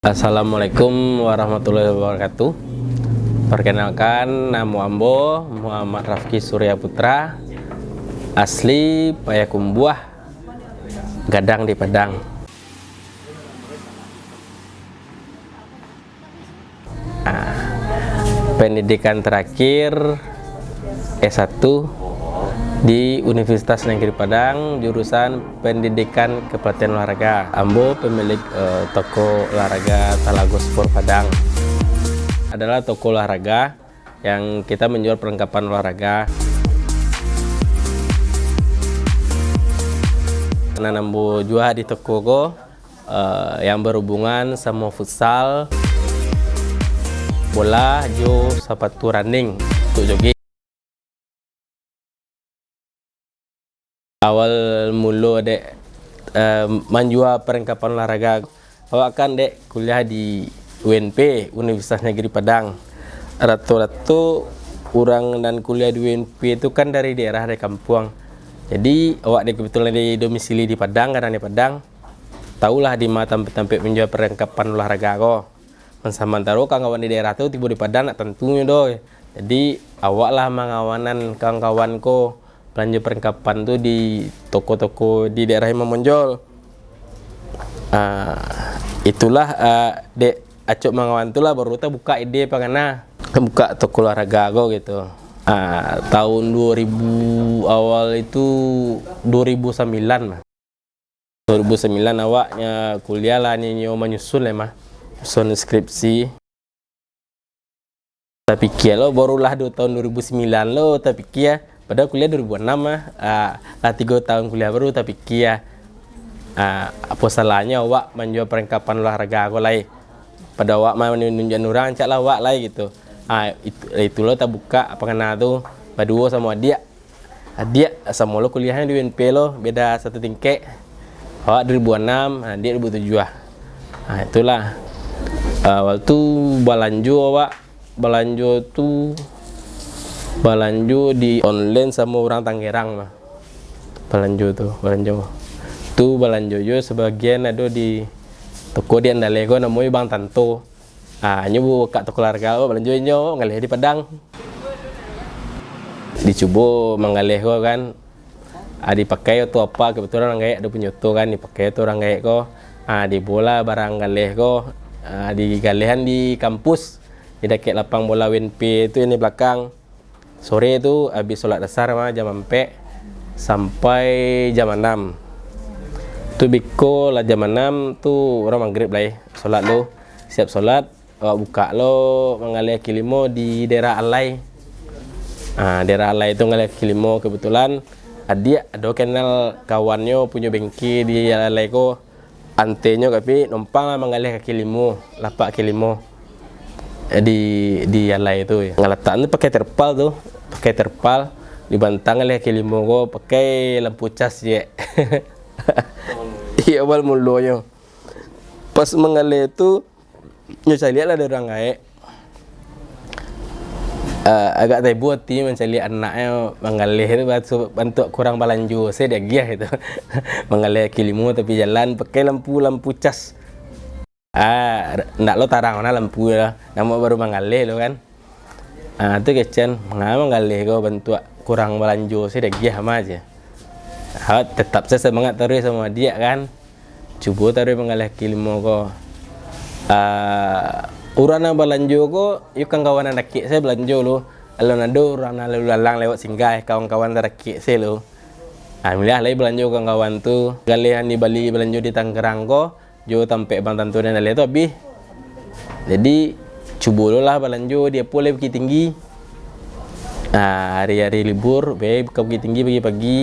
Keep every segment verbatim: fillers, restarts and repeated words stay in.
Assalamualaikum warahmatullahi wabarakatuh. Perkenalkan, namo ambo Muhammad Rafki Surya Putra, asli Payakumbuah, gadang di Padang. Ah, pendidikan terakhir S satu di Universitas Negeri Padang, jurusan Pendidikan Kepelatihan Olahraga. Ambo pemilik, eh, toko olahraga Talago Sport Padang. Adalah toko olahraga yang kita menjual perlengkapan olahraga. Nan ambo jua di toko ko, eh, yang berhubungan samo futsal, bola, jo sapatu running untuk jogging. Awal mulo dek, eh, manjua perlengkapan olahraga, awak kan dek kuliah di U N P, Universitas Negeri Padang. Rato-rato urang nan kuliah di U N P tu kan dari daerah, dari kampuang. Jadi, awak dek kebetulan di domisili di Padang, gadang di Padang, tahulah di ma tampek-tampek manjua perlengkapan olahraga ko. Samantaro kawan-kawan di daerah tu tibo di Padang, ndak tantunyo doh. Jadi, awaklah mangawanan kawan-kawan ko balanjo perlengkapan tu di toko-toko di daerah Imam Bonjol. Ah, itulah, ah, dek acok mangawan tu lah baru tabukak ide pangana buka toko olahraga ko gitu. Ah, tahun dua ribu awal itu, dua ribu sambilan lah. Dua ribu sambilan awak, ya, kuliah lah, ni nyo manyusun lah mah. Nyusun skripsi. Tapikia lo, barulah dua tahun dua ribu sambilan lo tapikia. Padahal kuliah dua ribu anam mah. Ah, lah tigo tahun kuliah baru tapikia. Ah, apo salahnyo awak manjua perlengkapan olahraga ko lai. Pado awak mah nunjuak urang, rancak lah awak lai gitu. Ah, itu, itu lo tabuka pangana tu baduo samo adiak. Adiak samo lo kuliahnyo di U N P lo, beda satu tingkek. Awak dua ribu anam, adiak dua ribu tujuah. Nah, itulah. Awal tu balanjo awak, balanjo tu, balanjo di online samo urang Tangerang mah. Balanjo tu, balanjo. Tu balanjo juo sabagian ado di toko di Andaleh ko, namonyo Bang Tanto. Ah, nyo bukak toko olahraga, oh, balanjo inyo, manggaleh di Padang. Dicubo manggaleh ko kan, ah, dipakai oto apa, kebetulan urang gaek ado punyo oto kan, dipakai oto urang gaek ko, ah, dibolah barang galeh ko, ah, digalehan di kampus, di dakek lapang bola U N P tu yang di balakang. Sore tu, abih solat asar mah jam ampek sampai jam anam. Tu biko lah jam anam tu urang magrib lai, solat lo. Siap solat, awak bukak lo manggaleh kaki limo di daerah Alai. Ah, daerah Alai tu manggaleh kaki limo, kebetulan adiak ado kenal kawannyo punyo bengke di Alai ko. Antenyo ka pi, numpang lah manggaleh kaki limo, lapak kaki limo. Eh, di, di Alai tu. Ngalatak tu pakai terpal tu, pakai terpal, dibantang galeh kaki limo ko, pakai lampu cas ciek. Iyo, awal mulonyo. Pas manggaleh tu, nyo caliak lah dek urang gaek. Ah, agak taibo ati mancaliak anaknyo manggaleh tu, batu-, bantuak kurang balanjo se diagiah gitu. Manggaleh kaki limo tapi jalan pakai lampu, lampu cas. Ah, ndak lo tarang bana lampu lah. Namonyo baru manggaleh lo kan. Ah, tu kecen, manga manggaleh ko bantuak kurang balanjo se diagiah mah je. Ha, tetap se semangat taruih samo adiak kan. Cubo taruih manggaleh kaki limo ko. Ah, urang nan balanjo ko, yo kawan-kawan nan dakek se balanjo lo. Alun ado urang nan lalu lalang lewat singgah, kawan-kawan nan dakek se lo. Ah, miliah lai balanjo kawan-kawan tu. Galehan dibali balanjo di Tangerang ko, jo tampek Bang Tanto nan Andaleh tu abih. Jadi, cubo lo lah balanjo di apo lai, Bukittinggi. Ah, hari-hari libur, pai ka Bukittinggi pagi-pagi.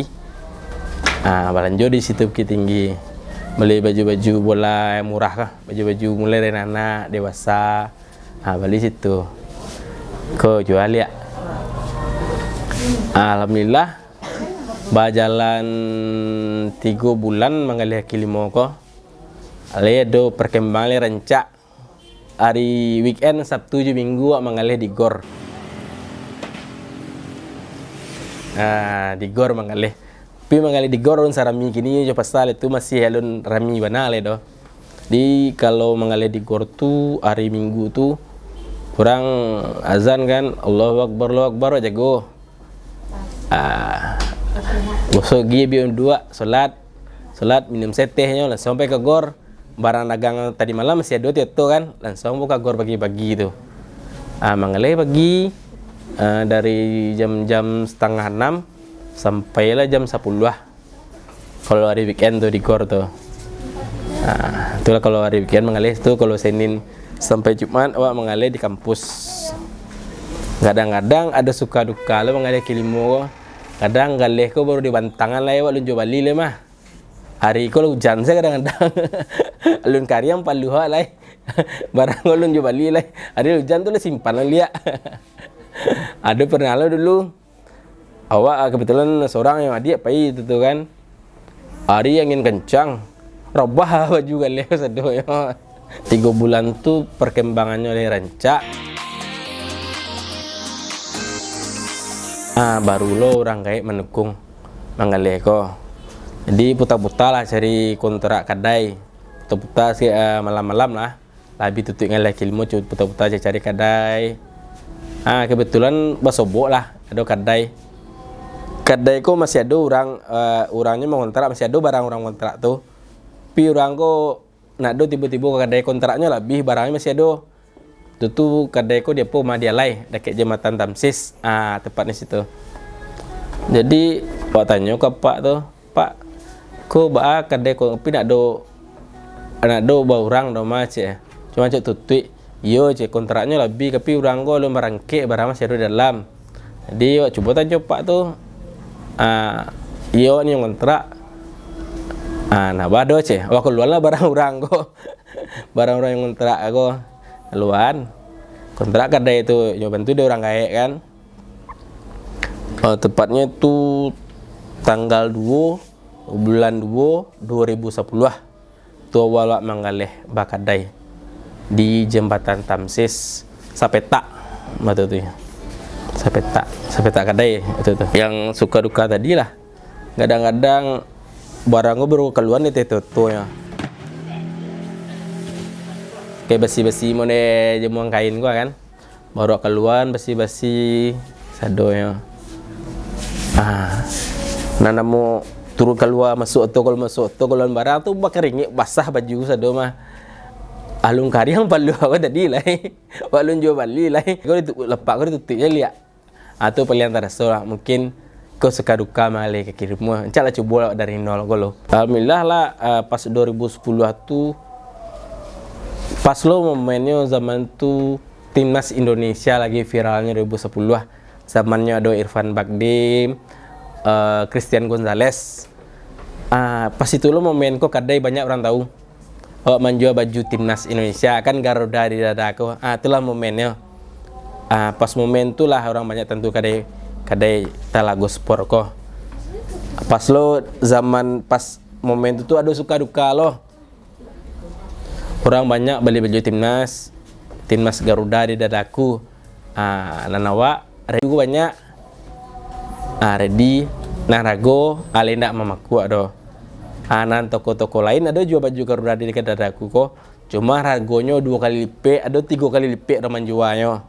Ah, balanjo di situ Bukittinggi. Bali baju-baju bola yang murah lah. Baju-baju mulai dari anak, dewasa. Ah, bali situ. Ko jua liak. Alhamdulillah, bajalan tigo bulan manggaleh kaki limo ko. Lai ado perkembangan, lai rancak. Ari weekend, Sabtu jo Minggu, awak manggaleh di gor. Ah, di gor manggaleh. Tapi manggaleh di gor alun sarami kini jo, pasal itu masih alun rami bana lai doh. Jadi, kalau manggaleh di gor tu, hari Minggu tu, urang azan kan, "Allahu Akbar, Allahu Akbar," jago. Ah, gosok gigi, biun duak, solat, solat, minum setehnyo, langsuang pai ka gor. Barang dagang tadi malam masih ado tu kan, langsuang pai ka gor pagi-pagi tu. Ah, manggaleh pagi, ah, dari jam-jam satangah anam sampailah jam sapuluah. Kalau hari weekend tu di gor tu. Ah, itulah kalau hari weekend manggaleh tu, kalau Senin sampai Jumat awak manggaleh di kampus. Kadang-kadang ado suka duka lo manggaleh kaki limo ko. Kadang galeh ko baru dibantangan lai awak, alun juo bali lai mah. Hari ko lah ujan sajo kadang-kadang. Alun kariang paluah lai. Barang ko alun juo bali lai. Hari ujan tu lah simpan liak. Ado pernah lo dulu. Awak, ah, kebetulan sorang yang adiak pai tu, tu kan. Hari angin kencang. Rabah baju galeh sadonyo. Tigo bulan tu perkembangannyo lai rancak. Ah, baru lo urang gaek manukung manggaleh ko. Jadi puta-puta lah cari kontrak kadai. Puta-puta si, ah, malam-malam lah. Lah abih tutuik ngaleh kaki limo, cu-, puta-puta cari-cari kadai. Ah, kebetulan basobok lah, ado kadai. Kadai ko masih ado urang, eh, urangnyo mangontrak, masih ado barang urang mangontrak tu. Tapi urang ko ndak ado tibo-tibo ka kadai, kontraknyo lah abih, barangnyo masih ado. Tu, tu kadai ko di apo, Madialai, dakek Jambatan Tamsis. Ah, tepatnyo situ. Jadi, awak tanyo ka apak tu, "Pak, ko baa kadai ko, tapi ndak ado, ndak ado baurang doh mah," cek. "Cuma cek tutuik." "Iyo," cek, "kontraknyo lah abih, tapi urang ko alun barangkek, barang masih ado di dalam. Jadi, awak cubo tanyo Pak tu." "Ah, iyo, ni kontrak." "Ah, nah, baa doh," cek. Awak kalualah barang urang ko. Barang urang yang kontrak ko. Kaluan. Kontrak kadai tu, jawaban tu dek urang gaek kan. Eh, tepatnyo tu tanggal duo bulan duo, duo ribu sapuluah. Tu awak manggaleh bakadai di Jambatan Tamsis, sapetak batu tu. Sapetak, sapetak kadai batu tu. Yang suka duka tadi lah. Kadang-kadang barang ko baru kaluan di toto-totonyo. Kayak basi-basi model jamuang kain ko kan. Baru kaluan basi-basi sadonyo. Ah, nan namo turun kalua, masuk oto, kalua masuk oto, kaluan barang tu bakaringik, basah baju sado mah. Alun kariang paluah awak tadi lai. Alun juo bali lai. Ko ditu-, lapak ko ditutuik je liak. Ah, tu paliang taraso lah. Mungkin ko suka duka manggaleh kaki limo. Rancak lah cubo lah dari nol ko lo. Alhamdulillah lah, ah, pas duo ribu sapuluah tu, pas lo momennyo zaman tu Timnas Indonesia lagi viralnyo duo ribu sapuluah. Zamannyo ado Irfan Bahdim, eh, Christian Gonzalez. Ah, pas itu lo momen ko kadai banyak urang tahu. Awak manjua baju Timnas Indonesia, kan Garuda di dada ko. Ah, itulah momennyo. Ah, pas momen tu lah urang banyak tantu kadai, kadai Talago Sport ko. Pas lo zaman pas momen tu, tu ado suka duka lo. Urang banyak bali baju Timnas, Timnas Garuda di dadaku. Ah, nan awak ready ko banyak. Ah, ready. Nah, rago, ah, lai indak mamakuak doh. Ah, nan toko-toko lain ado jua baju Garuda di dadaku ko. Cuma ragonyo duo kali lipek, ado tigo kali lipek urang manjuanyo.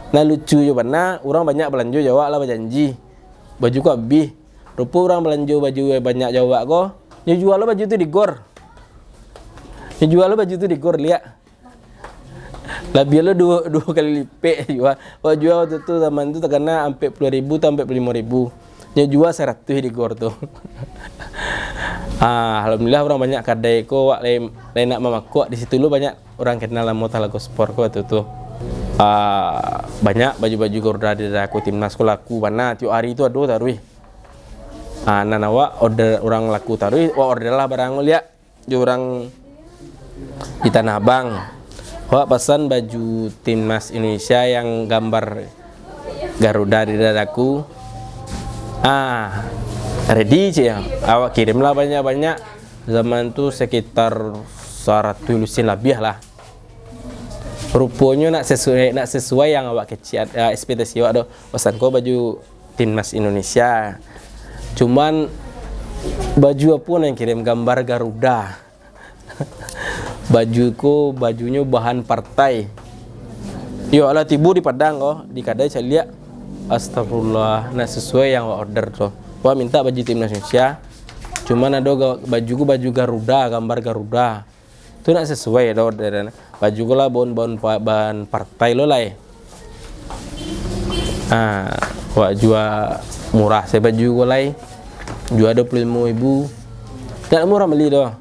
Nah, lucu jo bana, urang banyak balanjo jo awak lah bajanji. Baju ko abih. Rupo urang balanjo baju banyak jo awak ko, nyo jua lo baju tu di gor. Nyo jua lo baju tu di gor, liak. Labiah lo duo, duo kali lipek jua. Awak jua wakatu tu, zaman tu takana ampek puluah ribu atau ampek puluah limo ribu. Nyo jua saratuih di gor tu. Ah, alhamdulillah urang banyak kadai ko, awak lai, lai nak mamakuak di situ lo, banyak urang kenal namo Talago Sport ko wakatu tu. Ah, banyak baju-baju Garuda di dadaku Timnas ko laku bana, tiok ari tu ado taruih. Ah, nan awak order, urang laku taruih, awak order lah barang liak. Jo urang di Tanah Abang. Awak pasan baju Timnas Indonesia yang gambar Garuda di dadaku. Ah, ready, cek yo. Awak kirim lah banyak-banyak. Zaman tu sekitar saratuih lusin labiah lah. Ruponyo nak sesuai, nak sesuai yang awak kecek, eh, ekspektasi awak tu. Pasan ko baju Timnas Indonesia. Cuman baju apo nan kirim gambar Garuda. Baju ko, bajunyo bahan partai. Yo, alah tibo di Padang ko, di kadai caliak. Astagfirullah, nak sasuai yang awak order tu. Awak mintak baju timnas Indonesia. Cuman ado ga-, baju ko baju Garuda, gambar Garuda. Tu nak sasuai ado orderan. Baju ko lah baun-baun pa-, bahan partai lo lai. Ah, awak jua murah se baju ko lai. Jua duo puluah limo ribu. Ndak murah bali doh.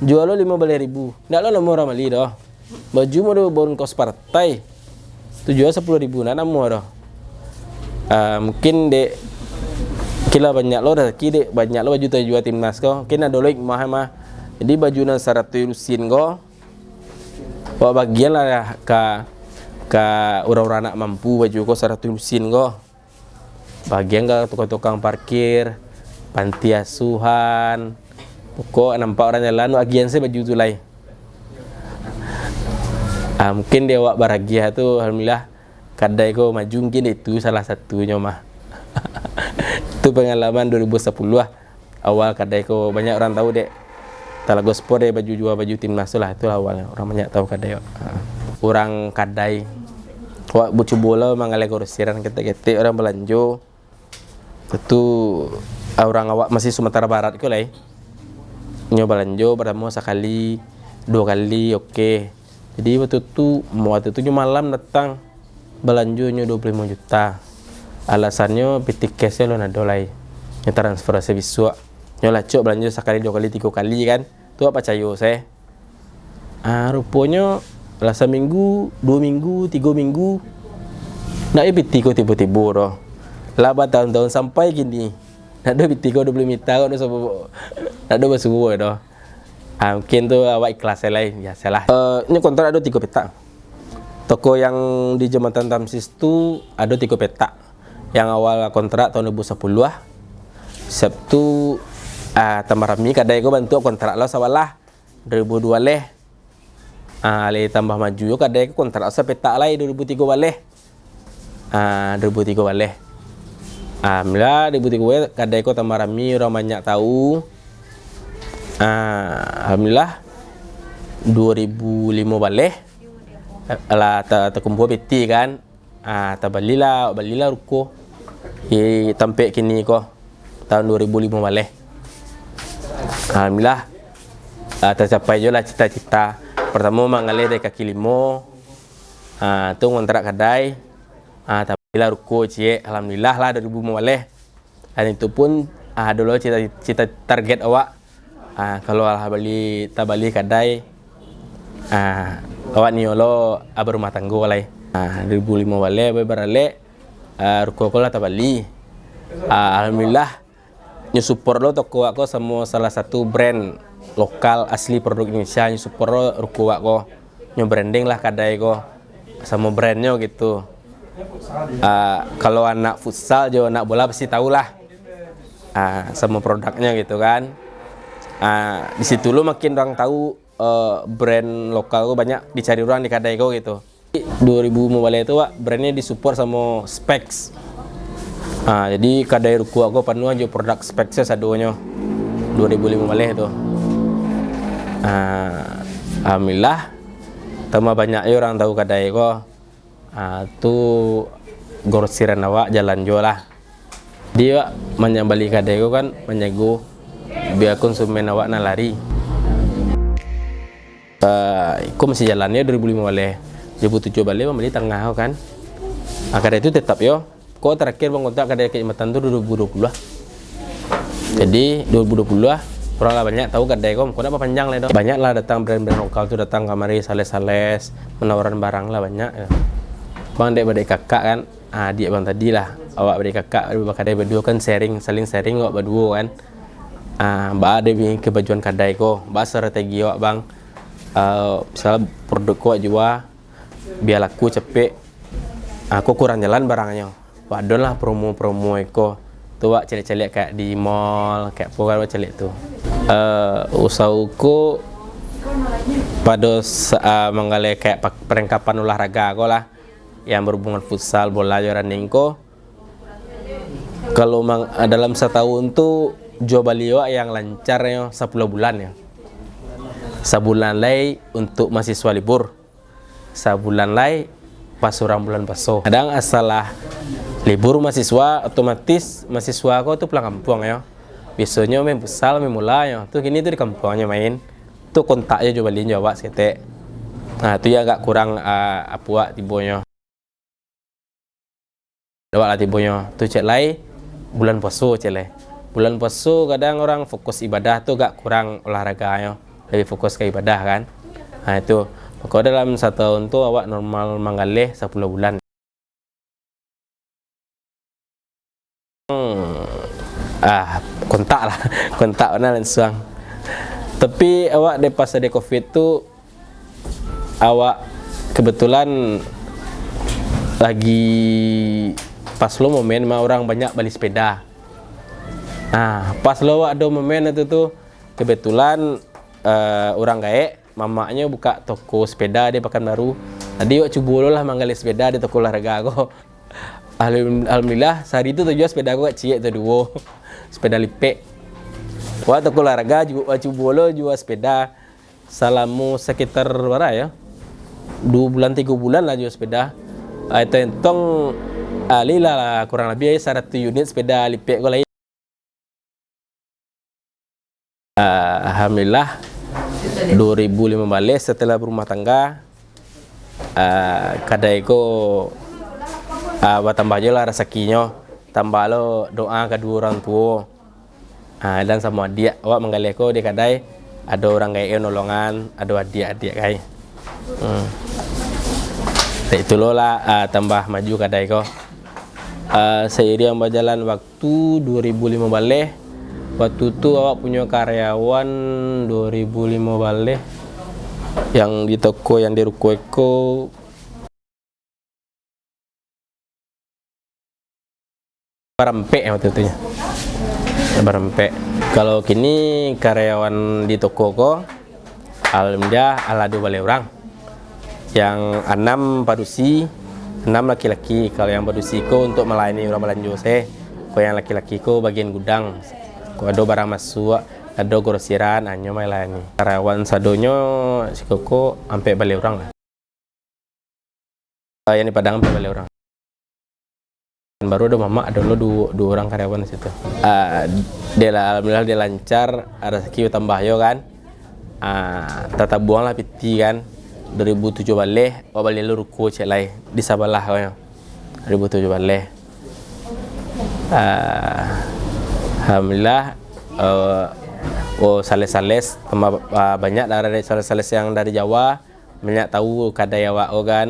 Jua lo limo baleh ribu. Ndak lo namuah urang bali doh. Baju mah do baun kaos partai. Tu jua sapuluah ribu, ndak namuah doh. Ah, mungkin dek, kila banyak lo rasaki dek, banyak lo baju tajua timnas ko. Mungkin ado lo hikmah mah. Jadi baju nan saratuih lusin ko, awak bagian lah ka, ka urang-urang nak mampu baju ko saratuih lusin ko. Bagian ka tukang-tukang parkir, panti asuhan. Pokok nampak urang jalan, agian se baju tu lai. Ah, mungkin di awak baragiah tu, alhamdulillah, kadai ko maju, mungkin itu salah satunyo mah. Tu pangalaman duo ribu sapuluah lah. Awal kadai ko banyak urang tahu dek Talago Sport dek baju jua baju timnas tu lah, itulah awal urang banyak tahu kadai awak. Ha. Urang kadai, awak bacubo lo manggaleh grosiran ketek-ketek urang balanjo. Tentu, ah, urang awak masih Sumatera Barat ko lai. Nyo balanjo partamo sakali, duo kali, oke. Jadi waktu tu, waktu tu nyo malam datang, balanjonyo duo puluah limo juta. Alasannyo pitih cash lo ndak ado lai. Nyo transfer se bisuak. Nyo lacok balanjo sakali, duo kali, tigo kali kan. Tu awak pacayo se. Ah, ruponyo lah saminggu, duo minggu, tigo minggu, ndak ado pitih ko tibo-tibo doh. Lah batahun-tahun sampai kini, ndak ado pitih ko duo puluah mita ko, ndak ado basuo doh. Ah, mungkin tu awak ikhlas se lai, biasolah. Eh, nyo kontrak ado tigo petak. Toko yang di Jambatan Tamsis tu ado tigo petak. Yang awal kontrak tahun duo ribu sapuluah, Sabtu, ah, tambah rami kadai ko bantuak kontrak lo sabalah, duo ribu duo baleh. Ah, lai tambah maju yo kadai ko kontrak sapetak lai duo ribu tigo baleh. Ah, duo ribu tigo baleh. Alhamdulillah, duo ribu tigo baleh kadai ko tambah rami, urang banyak tahu. Ah, alhamdulillah, duo ribu limo baleh, eh, lah ta-, takumpua pitih kan. Ah, tabalilah, balilah ruko di tampek kini ko, tahun duo ribu limo baleh. Alhamdulillah, ah, tacapai juo lah cita-cita. Partamo manggaleh dari kaki limo, ah, tu ngontrak kadai, ah, tabalilah ruko ciek. Alhamdulillah lah duo ribu limo baleh. Dan itu pun, ah, ado lo cita, cita target awak. Ah, kalau lah bali, tabali kadai, ah, awak nio lo, ah, barumah tanggo lai. Ah, duo ribu limo baleh, baralek, ah, ruko ko lah tabali. Ah, alhamdulillah, nyo support lo toko awak ko samo salah satu brand lokal asli produk Indonesia, nyo support lo ruko awak ko. Nyo branding lah kadai ko samo brandnyo gitu. Ah, kalau anak futsal jo anak bola pasti tahu lah, ah, samo produknyo gitu kan. Ah, di situ lo makin urang tahu, eh, brand lokal ko banyak dicari urang di kadai ko gitu. Duo ribu limo baleh tu, Wak, brandnyo disupport samo Specs. Ah, jadi kadai ruko awak ko panuah jo produk Specs sadonyo. Duo ribu limo baleh tu. Ah, alhamdulillah, tambah banyak juo urang tahu kadai ko. Ah, tu grosiran awak jalan juo lah. Jadi awak manyambali kadai ko kan, manjago bia konsumen awak nan lari. Ah, iko masih jalan yo duo ribu limo baleh. Duo ribu tujuah baleh mambali tangah ko kan. Ah, kadai tu tetap yo. Ko terakhir bang kontak kadai Kak Jambatan tu duo ribu duo puluah lah. Jadi, duo ribu duo puluah lah, urang lah banyak tahu kadai ko, ko ndak bapanjang lai doh. Banyak lah datang brand-brand lokal tu datang kamari, sales-sales, menawaran barang lah banyak yo. Bang dek badek kakak kan, ah, adiak bang tadi lah, awak badek kakak, badek bakadai baduo kan sharing, saling sharing awak baduo kan. Ah, baa dek bi kabajuan kadai ko, baa strategi awak bang, ah, misal produk ko awak jua, bia laku capek, ah, ko kurang jalan barangnyo. Wak adon lah promo-promo iko. Tu wak caliak-caliak kayak di mall, kayak apo kan wak caliak tu. Eh, usaho ko pado sa-, ah, manggaleh kayak pa-, perlengkapan olahraga ko lah, yang berhubungan futsal, bola jo running ko. Kalau mang-, ah, dalam satahun tu juo bali wak yang lancar nyo sapuluah bulan yo. Sabulan lai untuak mahasiswa libur. Sabulan lai pas urang bulan puaso. Kadang asalah libur mahasiswa, otomatis mahasiswa ko tu pulang kampuang yo. Biasonyo main futsal, main bola yo. Tu kini tu di kampuang nyo main. Tu kontak jo, jo balian jo awak saketek. Nah, tu yo agak kurang, ah, apuak tibonyo. Awak lah tibonyo. Tu cek lai, bulan puaso cek lai. Bulan puaso kadang urang fokus ibadah tu agak kurang olahraganyo. Labiah fokus ka ibadah kan. Nah, itu. Mako dalam satahun tu awak normal manggaleh sapuluah bulan. Hmm, ah, kontak lah. Kontak bana lansuang. Tapi awak dek pas ado covid tu, awak kebetulan lagi pas lo momen mah urang banyak bali sepeda. Nah, pas lo awak ado momen itu tu, kebetulan, eh, urang gaek, mamaknyo buka toko sepeda di Pakanbaru. Jadi, awak cubo lo lah manggaleh sepeda di toko olahraga ko. Alham-, alhamdulillah, sahari tu tajua sepeda ko ciek tu duo. Sepeda lipek. Wak toko olahraga ju-, wak cubo lo jua sepeda salamo sakitar bara yo? Duo bulan, tigo bulan lah jua sepeda. Ah, etong-etong, ah, lai lah, kurang labiah saratuih unit sepeda lipek ko lai. Ah, alhamdulillah, duo ribu limo baleh setelah barumah tangga, ah, kadai ko, ah, batambah juo lah rasakinyo, tambah lo doa kaduo urang tuo. Ah, dan samo adiak, awak manggaleh ko di kadai, ado urang gaek yo nolongan, ado adiak-adiak kai. Hmm. Dek itu lo lah, ah, tambah maju kadai ko. Ah, seiring bajalan waktu, duo ribu limo baleh, waktu tu awak punyo karyawan duo ribu limo baleh, yang di toko, yang di ruko iko, barampek waktu tu nyo. Barampek. Kalau kini karyawan di toko ko, alhamdulillah, alah duo baleh urang. Yang anam padusi, anam laki-laki. Kalau yang padusi ko untuak malayani urang balanjo se. Ko yang laki-laki ko bagian gudang. Ko ado barang masuak, ado grosiran, anyo malayani. Karyawan sadonyo siko ko ampek baleh urang lah. Ah, yang di Padang ampek baleh urang. Baru ado mamak, ado lo duo, duo urang karyawan di situ. Ah, dek lah, alhamdulillah, dek lancar, rasaki batambah yo kan. Ah, tatabuang lah piti kan. Duo ribu tujuah baleh, awak bali lo ruko cek lai di sabalah ko nyo. Duo ribu tujuah baleh. Ah, alhamdulillah, eh, oh, sales-sales tambah, ah, banyak dari sales-sales yang dari Jawa. Banyak tahu kadai awak ko kan.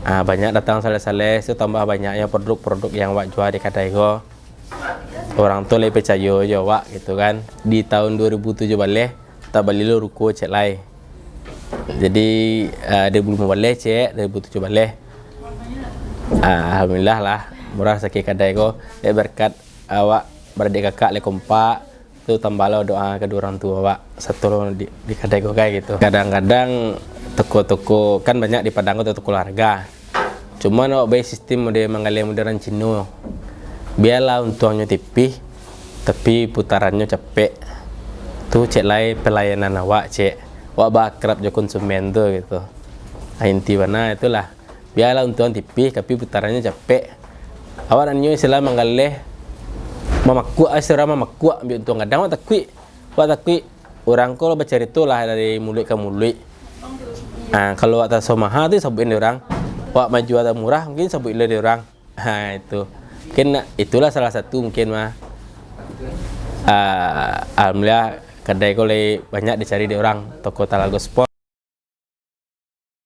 Ah, banyak datang sales-sales tu, tambah banyaknyo produk-produk yang awak jua di kadai ko. Urang tu lai picayo jo awak gitu kan. Di tahun duo ribu tujuah baleh, tabali lo ruko cek lai. Jadi, ah, duo ribu limo baleh cek, duo ribu tujuah baleh. Ah, alhamdulillah lah, murah rasaki kadai ko. Dek berkat awak baradik kakak lai kompak, tu tambah lo doa kaduo urang tuo awak, sato lo di, di kadai ko kai gitu. Kadang-kadang toko-toko, kan banyak di Padang ko toko olahraga. Cuman awak bai sistim model manggaleh model urang Cino. Bialah untuangnyo tipih, tapi putarannyo capek. Tu cek lai pelayanan awak, cek. Awak baakrab jo konsumen tu gitu. Ah, inti bana itulah. Bialah untuang tipih, tapi putarannyo capek. Awak nak nio istilah manggaleh, mamakuak, istilah mamakuak ambiak untuang. Kadang awak takuik, awak takuik urang ko bacarito lah dari muluik ka muluik. Ah, kalau awak taso maha tu sabuik dek urang. Awak majual murah mungkin sabuik dek urang. Ha, itu. Mungkin nak, itulah salah satu mungkin mah. Ah, alhamdulillah, kadai ko lai banyak dicari dek urang, toko Talago Sport.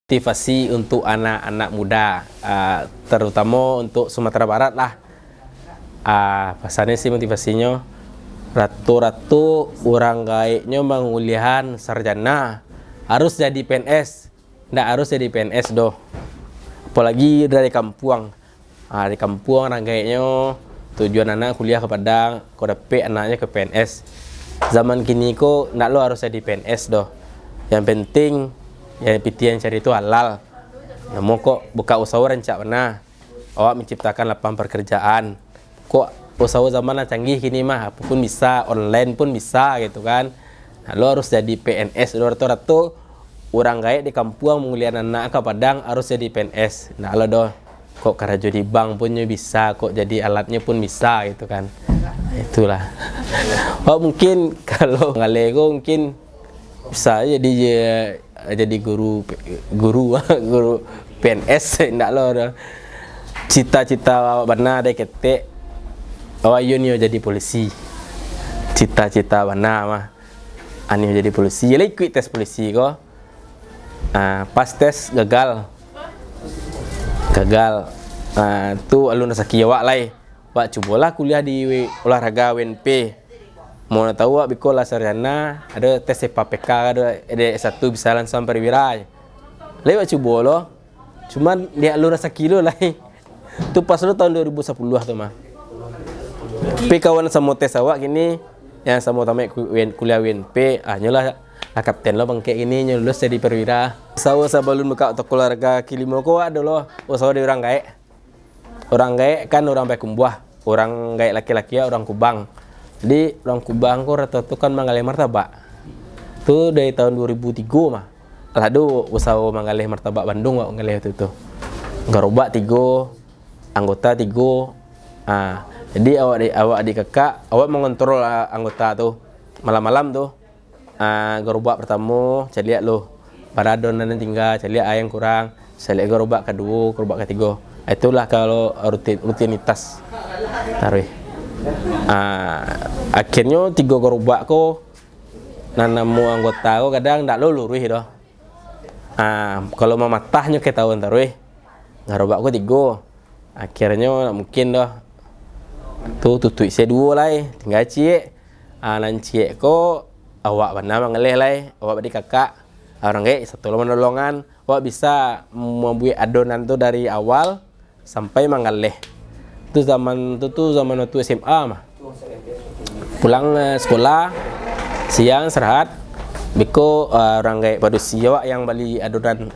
Motivasi untuk anak-anak muda, ah, terutamo untuk Sumatera Barat lah. Ah, pasannyo sih motivasinyo, rato-rato urang gaeknyo manguliahan sarjana, harus jadi P N S, ndak harus jadi P N S doh. Apolagi dari kampuang. Ah, di kampuang urang gaeknyo, tujuan anak kuliah ka Padang, kok dapek anaknyo ka P N S. Zaman kini ko ndak lo harus jadi P N S doh. Yang penting, yang pitian cari tu halal. Namo kok buka usaho rancak bana. Awak menciptakan lapangan pekerjaan. Kok usaho zaman lah canggih kini mah, apo pun bisa, online pun bisa gitu kan. Nah, lo harus jadi P N S, lo rato-rato urang gaek di kampuang manguliahan anak ka Padang harus jadi P N S. Nah, lo doh, kok karajo di bank pun nyo bisa, kok jadi alatnyo pun bisa gitu kan. Itulah. Oh, mungkin kalau mangaleh ko mungkin bisa jadi, jadi guru, guru, guru P N S, indak lo doh. Cita-cita awak bana dek ketek, awak iyo nio jadi polisi. Cita-cita bana mah. Anio jadi polisi, lah ikuik tes polisi ko. Ah, pas tes gagal. Gagal. Ah, tu alun rasaki awak lai. Wak cubolah kuliah di olahraga U N P. Mau nak tahu wak biko lah sarjana, ado tes S P P K, ado S satu bisa langsung perwira. Lai wak cubo lo. Cuman, diak lu rasaki lu lai. Tu pas lu tahun dua ribu sapuluah tu mah. Tapi kawan samo tes awak kini, yang samo tamat ku-, kuliah U N P, ah, nyo lah, lah kapten lo pangkek kini, nyo lulus jadi perwira. Usaho sabalun buka toko olahraga kaki limo ko ado lo, usaho di urang gaek. Urang gaek kan urang Payakumbuah, urang gaek laki-laki urang Kubang. Jadi, urang Kubang ko rato-rato kan manggaleh martabak. Tu dari tahun dua ribu tigo mah. Lah ado usaho manggaleh martabak Bandung, awak manggaleh waktu tu. Garobak tigo, anggota tigo. Ah, jadi awak di, awak di kakak, awak mangontrol, ah, anggota tu. Malam-malam tu, ah, garobak partamo, caliak lo. Bara adonan nan tingga, caliak a nan kurang, caliak garobak kaduo, garobak katigo. Itulah kalau rutin, rutinitas. Taruih. Ah, akhirnyo tigo garobak ko, nan namo anggota ko kadang ndak lo luruih doh. Ah, kalau mamatahnyo ketahuan taruih, garobak ko tigo. Akhirnyo ndak mungkin doh. Tu tutuik se duo lai, tingga ciek. Ah, nan ciek ko awak bana manggaleh lai, awak badi kakak. Urang gaek sato lo manolongan, awak bisa mambuek adonan tu dari awal sampai manggaleh. Tu zaman tu, tu zaman waktu S M A mah. Pulang, eh, sekolah, siang istirahat, beko, eh, urang gaek padusi awak yang bali adonan,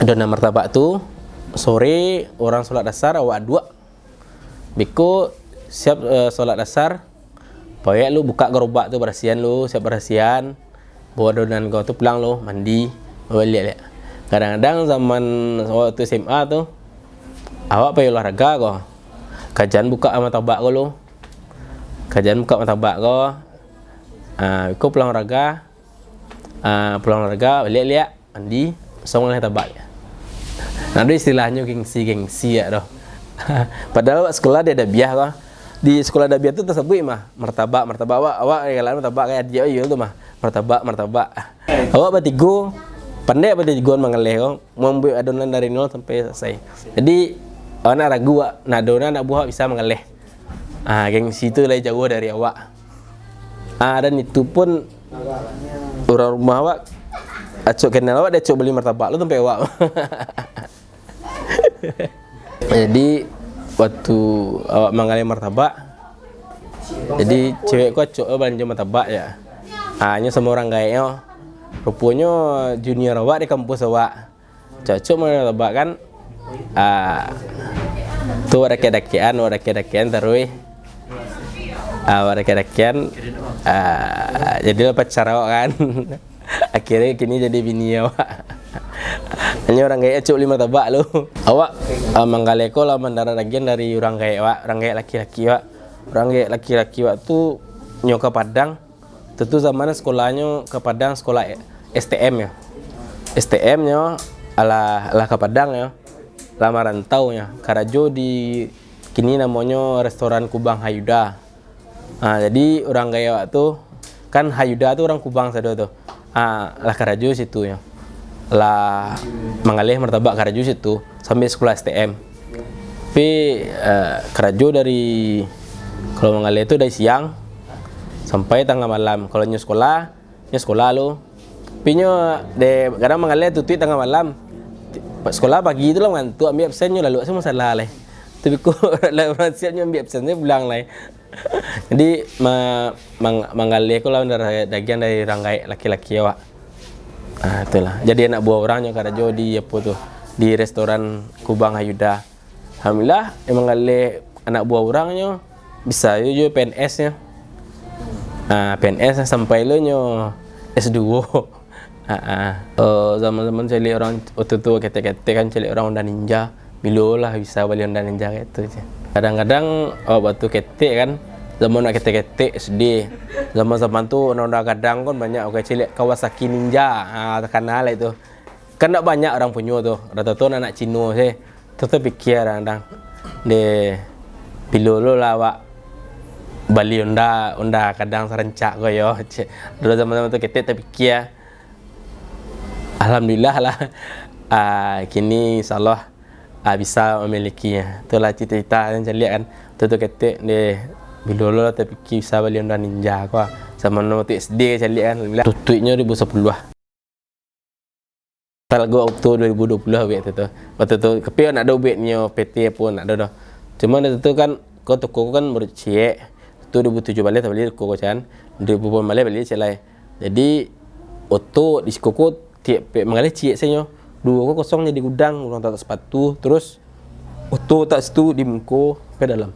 adonan martabak tu. Sore, urang solat asar, awak aduak. Beko siap, eh, solat asar, pawek lu buka garobak tu, barasian lu, siap barasian. Bawa adonan ko tu pulang lu, mandi, baliak-liak. Kadang-kadang zaman waktu S M A tu, awak pai olahraga ko. Kajan buka martabak ko lu. Kajan buka martabak ko. Ah, ko pulang olahraga. Ah, pulang olahraga, baliak-liak, mandi, langsung manggaleh martabak. Nah, ado istilahnyo gengsi-gengsi ya doh. Padahal awak sekolah di adabiah ko. Di sekolah adabiah tu tasabuik mah, martabak, martabak awak, awak galak martabak kayak adiak iyo tu mah. Martabak, martabak. Awak batigo, pandai batigoan manggaleh ko, mambuek adonan dari nol sampai salasai. Jadi, awak ndak ragu wak, ndak ado anak buah awak bisa manggaleh. Ah, gengsi tu lai jauah dari awak. Ah, dan itu pun urang rumah awak, acok kenal awak, dek acok bali martabak lo tampek awak. Jadi, waktu awak manggaleh martabak, jadi cewek ko acok lo balanjo martabak ya. Ah, nyo samo urang gaeknyo. Ruponyo junior awak di kampus awak. Cocok mah martabak kan. Ah, tu awak dakek-dakekan, awak dakek-dakekan taruih. Ah, awak dakek-dakekan, ah, jadilah pacar awak kan. Akhirnyo kini jadi bini awak. Hanyo urang gaek acok bali martabak lo. Awak, ah, manggaleh ko lah mandanga dagiang dari urang gaek awak, urang gaek laki-laki awak. Urang gaek laki-laki awak tu nyo ka Padang. Tentu zaman sekolahnyo ka Padang, sekolah S T M yo. S T M nyo alah, alah ka Padang yo. Lah marantau nyo. Karajo di kini namonyo restoran Kubang Hayuda. Ah, jadi urang gaek awak tu, kan Hayuda tu urang Kubang sado tu. Ah, lah karajo situ nyo. Lah manggaleh martabak karajo situ. Sampai sekolah S T M. Tapi, eh, karajo dari, kalau manggaleh tu dari siang sampai tangah malam. Kalau nyo sekolah, nyo sekolah lo. Tapi nyo de, kadang manggaleh tutuik tangah malam. Sekolah pagi tu lah mangantuak, ambiak absen nyo lalu, asa masalah lai. Tapi kok lah urang siap nyo ambiak absen tu pulang lai. Jadi, ma-, mang-, manggaleh ko lah mandanga dagiang dari urang gaek laki-laki awak. Ah, itulah. Jadi anak buah urang nyo karajo di, apo tu, di restoran Kubang Hayuda. Alhamdulillah, emang galeh anak buah urang nyo, bisa juo P N S nyo. Ah, P N S sampai lo nyo S dua. Ha, ah. Eh, zaman-zaman caliak urang, waktu tu ketek-ketek kan caliak urang Honda Ninja. Bilo lah bisa bali Honda Ninja kayak tu je. Kadang-kadang, oh, waktu ketek kan, zaman nak ketek-ketek S D. Zaman-zaman tu Honda-Honda gadang kan banyak, oke, caliak Kawasaki Ninja. Ah, takana lah itu. Kan ndak banyak urang punyo tu. Rato-rato anak-anak Cino se. Tu tapikia kadang-kadang, "Deh, bilo lo lah awak bali Honda, Honda gadang sarancak ko yo," cek. Dulu zaman-zaman tu ketek tapikia. Alhamdulillah lah, ah, kini insyaallah, ah, bisa mamilikinya. Itulah cita-cita yang caliak kan. Tu, tu ketek, "Deh, bilo lo lah tapikia bisa bali Honda Ninja ko ah." Zaman waktu S D caliak kan, alhamdulillah. Tutuiknyo dua ribu sapuluah. Talago waktu dua ribu dua puluah buek tu, tu. Waktu tu, tapi nak ado buek nio P T pun nak ado doh. Cuma waktu tu kan, ko toko ko kan baru ciek. Tu dua ribu tujuah baleh tabali toko ko kan. Dua ribu lapan baleh bali ciek lai. Jadi, oto di siko ko tiap pe-, manggaleh ciek sajo. Duo ko kosong jadi gudang, urang tatak sapatu. Terus, oto tak situ di muko ka dalam.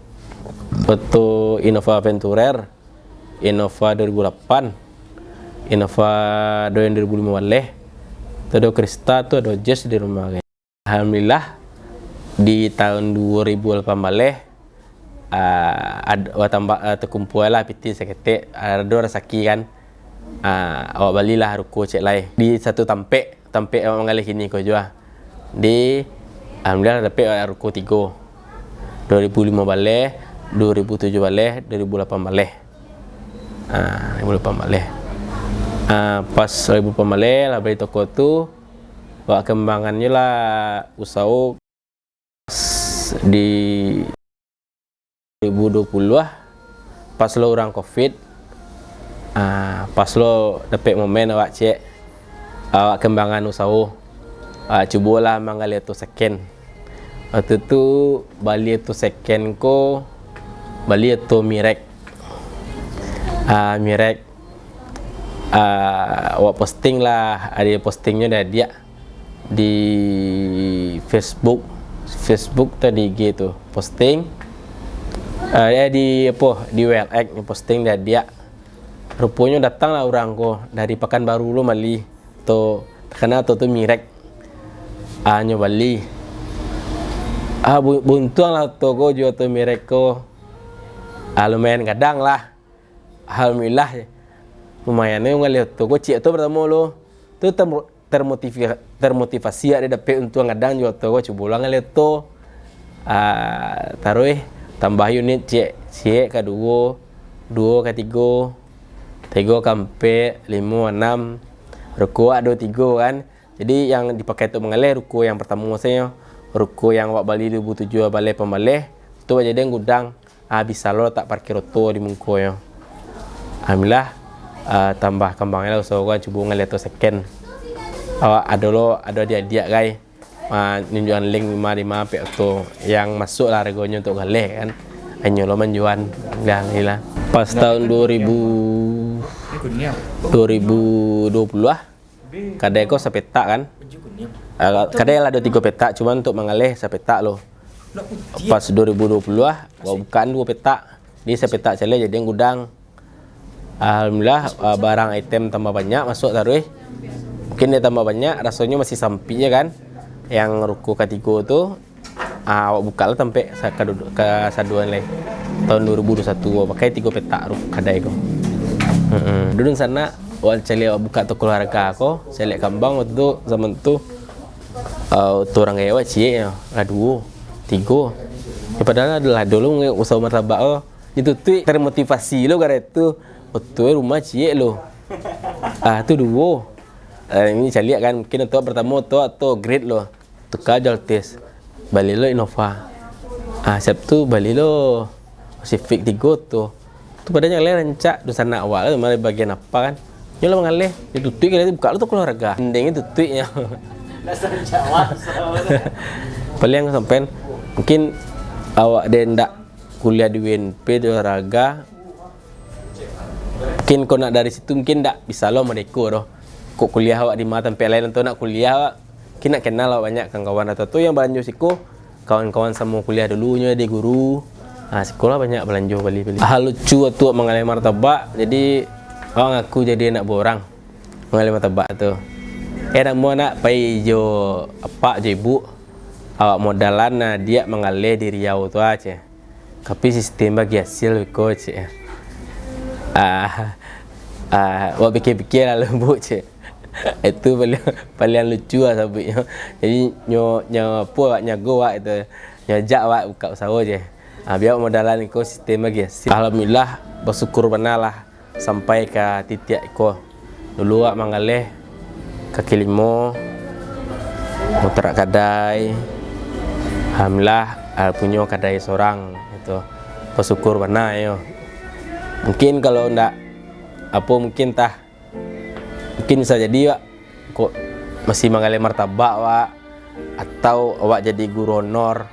Oto Innova Venturer. Innova dua ribu lapan, Innova do yang dua ribu lima baleh, tu ado Crista, tu ado Jazz di rumah kan. Alhamdulillah, di tahun dua ribu lapan baleh, ah, ad-, batambah, ah, takumpua lah pitih saketek, ah, ado rasaki kan. Ah, awak balilah ruko ciek lai. Di satu tampek, tampek awak manggaleh kini ko juo. Di, alhamdulillah dapek awak ruko tigo. Dua ribu lima baleh, dua ribu tujuah baleh, dua ribu lapan baleh. Ah, dua ribu lapan baleh. Ah, pas dua ribu lapan baleh lah bali toko tu, awak kembangannyo lah usaho di dua ribu dua puluah, pas lo urang covid, ah, pas lo dapek momen awak ciek, awak kembangan usaho, ah, cubolah manggaleh oto second. Waktu tu bali oto second ko, bali oto Mirek. Ah, Mirek, ah, awak posting lah, ado postingnyo diadiak di Facebook, Facebook atau di I G tu posting. Ah, eh, di apo, di W L X posting diadiak. Ruponyo datanglah urang ko dari Pakanbaru lo mali, tu takana tu, tu Mirek. Ah, nyo bali. Ah, bu-, buntuang lah tu ko juo tu Mirek ko. Ah, lumayan gadang lah. Alhamdulillah, lumayan nyo manggaleh oto ko, ciek oto partamo lo. Tu termo-, termotivi-, termotivasi awak dapek untuang gadang juo oto ko, cubolah manggaleh oto. Ah, taruih tambah unit ciek, ciek ka duo, duo ka tigo, tigo ka ampek, limo, anam. Ruko awak ado tigo kan. Jadi yang dipakai tu manggaleh ruko yang partamo sajo. Ruko yang awak bali dua ribu tujuah baleh lapan baleh, tu awak jadian gudang. Ah, bisa lo latak parkir oto di mukonyo. Alhamdulillah, ah, tambah kambangnyo lah usaho ko, cubo manggaleh oto second. Awak ado lo, ado adiak-adiak gai, ah, nunjuakan link di ma, di ma ampek oto yang masuak lah haragonyo untuak galeh kan. Inyo lo manjual, alhamdulillah. Pas tahun dua ribu, dua ribu dua puluh lah, kadai ko sapetak kan. Ah, kadai lah ado tigo petak, cuman untuak manggaleh sapetak lo. Pas dua ribu dua puluh lah, awak bukaan duo petak. Di sapetak caliak jadian gudang. Alhamdulillah, ah, barang item tambah banyak masuak taruih. Mungkin dek tambah banyak, rasonyo masih sampik je kan. Yang ruko katigo tu, ah, awak buka lah tampek sa-, kadudu-, kasaduan lai. Tahun dua ribu dua puluh satu, awak pakai tigo petak ru-, kadai ko. Heeh. Dulu sanak, awak caliak awak buka toko olahraga ko, caliak kambang waktu tu, zaman tu, ah, tu urang gaek awak ciek nyo, lah duo, tigo. Ya, padahal ado lah dulu usaho martabak ko. Ditutuik, termotivasi lo gara tu. Oto rumah ciek lo. Ah, tu duo. Ah, ini caliak kan, mungkin oto partamo oto, oto grade lo. Tuka jo Altis. Bali lo Innova. Ah, siap tu bali lo Civic tigo tu. Tu padahal yang lain rancak, dunsanak awak lah, mari bagian apa kan. Nyo lah manggaleh, ditutuik kan, buka lo toko olahraga. Endingnyo tutuiknyo. Paling sampai mungkin awak dek ndak kuliah di U N P di olahraga, mungkin kok nak dari situ mungkin ndak bisa lo madeko doh. Kok kuliah awak di ma tampek lain atau nak kuliah awak, mungkin nak kenal awak banyak kawan-kawan atau tu yang balanjo siko, kawan-kawan samo kuliah dulu nyo di guru. Ah, sikolah banyak balanjo bali-bali. Hal lucu tu mangaleh martabak, jadi awak ngaku jadi anak buah urang. Mangaleh martabak tu. Eh, namo nak pai jo apak jo ibuk. Awak modalan nah diak mangaleh di Riau tu ah, ceh. Tapi sistem bagi hasil beko, ceh. Ah, ah, awak pikir-pikir lah lembut, ceh. Itu paling, paling lucu lah sabuiknyo. Jadi, nyo, nyo apo awak nyago awak itu. Nyo ajak awak buka usaho, ceh. Ah, bia modalan iko sistem bagi hasil. Alhamdulillah, basyukur bana lah. Sampai ka titiak iko. Dulu awak manggaleh kaki limo, mutrak kadai. Alhamdulillah, ah, punyo kadai sorang gitu. Basyukur bana yo. Mungkin kalau ndak, apo mungkin tah, mungkin bisa jadi, Wak, kok masih manggaleh martabak, Wak, atau awak jadi guru honor.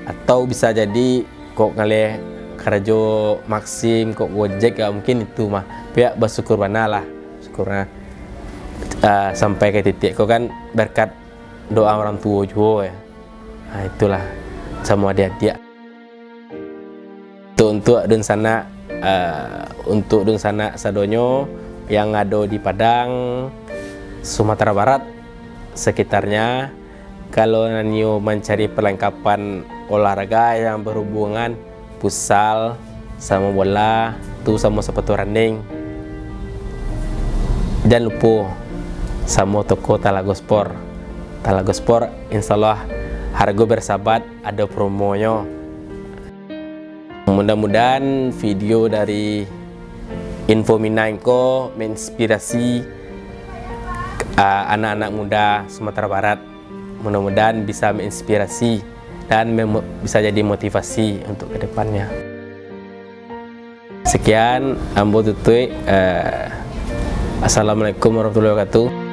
Atau bisa jadi kok ngaleh karajo Maxim, kok Gojek, ya mungkin itu mah. Pihak basyukur bana lah. Syukur nah. Ah, sampai ka titiak ko kan berkat doa orang tuo juo ya. Ah, itulah samo adiak-adiak. Untuk, untuk dunsanak, ah, untuk dunsanak sadonyo yang ado di Padang, Sumatera Barat, sekitarnya, kalau nan nio mancari perlengkapan olahraga yang berhubungan futsal, samo bola, tu samo sepatu running. Jan lupo, samo toko Talago Sport. Talago Sport, insyaallah hargo bersahabat, ado promonyo. Mudah-mudahan video dari Info Minang ko menginspirasi, ah, anak-anak muda Sumatera Barat. Mudah-mudahan bisa menginspirasi dan memo-, bisa jadi motivasi untuk kedepannya. Sekian, ambo tutuik. Eh, Assalamualaikum warahmatullahi wabarakatuh.